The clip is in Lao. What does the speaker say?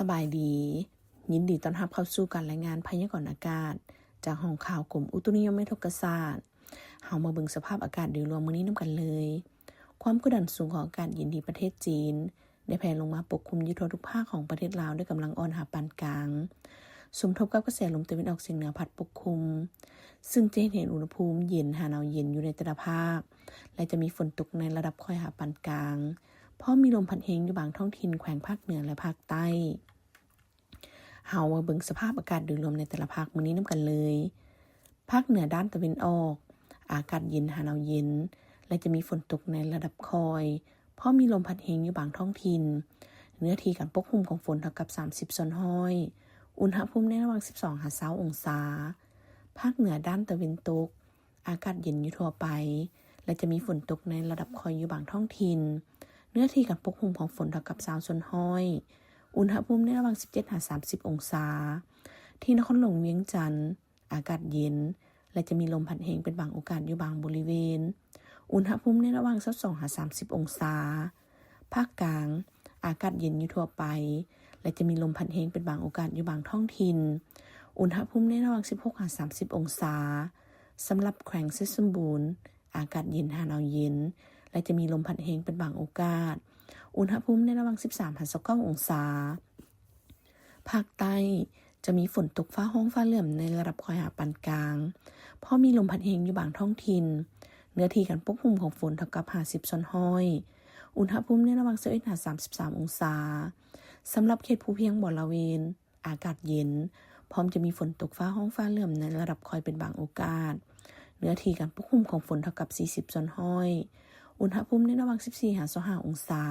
ສະບາຍດີ, ຍິນດີຕ້ອນຮັບເຂົ້າສູ່ການລາຍງານພະຍາກອນອາກາດ ຈາກຫ້ອງຂ່າວກົມອຸຕຸນິຍົມວິທະກະສາດ. ເຮົາມາເບິ່ງສະພາບອາກາດໂດຍລວມມື້ນີ້ນຳກັນເລີຍ. ຄວາມກົດດັນສູງຂອງອາກາດເຢັນທີ່ປະເທດຈີນ ໄດ້ແຜ່ລົງມາປົກຄຸມຢູ່ທົ່ວທຸກພາກຂອງປະເທດລາວດ້ວຍກຳລັງອ່ອນຫາປານກາງ, ສົມທົບກັບກະແສລົມຕາເວັນອອກສຽງເໜືອພັດປົກຄຸມ, ຊຶ່ງຈະເຮັດໃຫ້ອຸນຫະພູມເຢັນຫາໜາວເຢັນຢູ່ໃນແຕ່ລະພາກ ແລະ ຈະມີຝົນຕົກໃນລະດັບຄ່ອຍຫາປານກາງ, ພ້ອມມີລົມພັດແຮງຢູ່ບາງທ້ອງຖິ່ນແຂວງພາກເໜືອ ແລະ ພາກໃຕ້. ເຮົາມາເບິ່ງສະພາບອາກາດໂດຍລວມໃນແຕ່ລະພາກມື້ນີ້ນຳກັນເລີຍ. ພາກເໜືອດ້ານຕາເວັນອອກ ອາກາດເຢັນຫາໜາວເຢັນ ແລະ ຈະມີຝົນຕົກໃນລະດັບຄ່ອຍ, ພ້ອມມີລົມພັດແຮງຢູ່ບາງທ້ອງຖິ່ນ. ເນື້ອທີ່ການປົກຄຸມຂອງຝົນເທົ່າກັບສາມສິບສ່ວນຮ້ອຍ, ອຸນຫະພູມໃນລະຫວ່າງສິບສອງຫາຊາວອົງສາ. ພາກເໜືອດ້ານຕາເວັນຕົກ ອາກາດເຢັນຢູ່ທົ່ວໄປ ແລະ ຈະມີຝົນຕົກໃນລະດັບຄ່ອຍຢູ່ບາງທ້ອງຖິ່ນ. ເນື້ອທີ່ການປົກຄຸມຂອງຝົນເທົ່າກັບຊາວສ່ວນຮ້ອຍ, ອຸນຫະພູມໃນລະຫວ່າງສິບເຈັດຫາສາມສິບອົງສາ. ທີ່ນະຄອນຫຼວງວຽງຈັນ ອາກາດເຢັນ ແລະ ຈະມີລົມພັດແຮງເປັນບາງໂອກາດຢູ່ບາງບໍລິເວນ, ອຸນຫະພູມໃນລະຫວ່າງຊາວສອງຫາສາມສິບອົງສາ. ພາກກາງ ອາກາດເຢັນຢູ່ທົ່ວໄປ ແລະ ຈະມີລົມພັດແຮງເປັນບາງໂອກາດຢູ່ບາງທ້ອງຖິ່ນ, ອຸນຫະພູມໃນລະຫວ່າງສິບຫົກຫາສາມສິບອົງສາ. ສຳລັບແຂວງໄຊສົມບູນ ອາກາດເຢັນຫາໜາວເຢັນ ແລະ ຈະມີລົມພັດແຮງເປັນບາງໂອກາດ, ອຸນຫະພູມໃນລະຫວ່າງສິບສາມຫາຊາວເກົ້າອົງສາ. ພາກໃຕ້ ຈະມີຝົນຕົກຟ້າຮ້ອງຟ້າເຫຼື້ອມໃນລະດັບຄ່ອຍຫາປານກາງ, ພໍມີລົມພັດແຮງຢູ່ບາງທ້ອງຖິ່ນ. ເນື້ອທີ່ການປົກຄຸມຂອງຝົນເທົ່າກັບຫ້າສິບສ່ວນຮ້ອຍ, ອຸນຫະພູມໃນລະຫວ່າງຊາວເອັດຫາສາມສິບສາມອົງສາ. ສຳລັບເຂດພູພຽງບໍລະເວນ ອາກາດເຢັນ, ພ້ອມຈະມີຝົນຕົກຟ້າຮ້ອງຟ້າເຫຼື້ອມໃນລະດັບຄ່ອຍເປັນບາງໂອກາດ. ເນື້ອທີ່ການປົກຄຸມຂອງຝົນເທົ່າກັບສີ່ສິບສ່ວນຮ້ອຍ, ອຸນຫະພູມໃນລະຫວ່າງສິບສີ່ຫາຊາວຫ້າອົງສາ.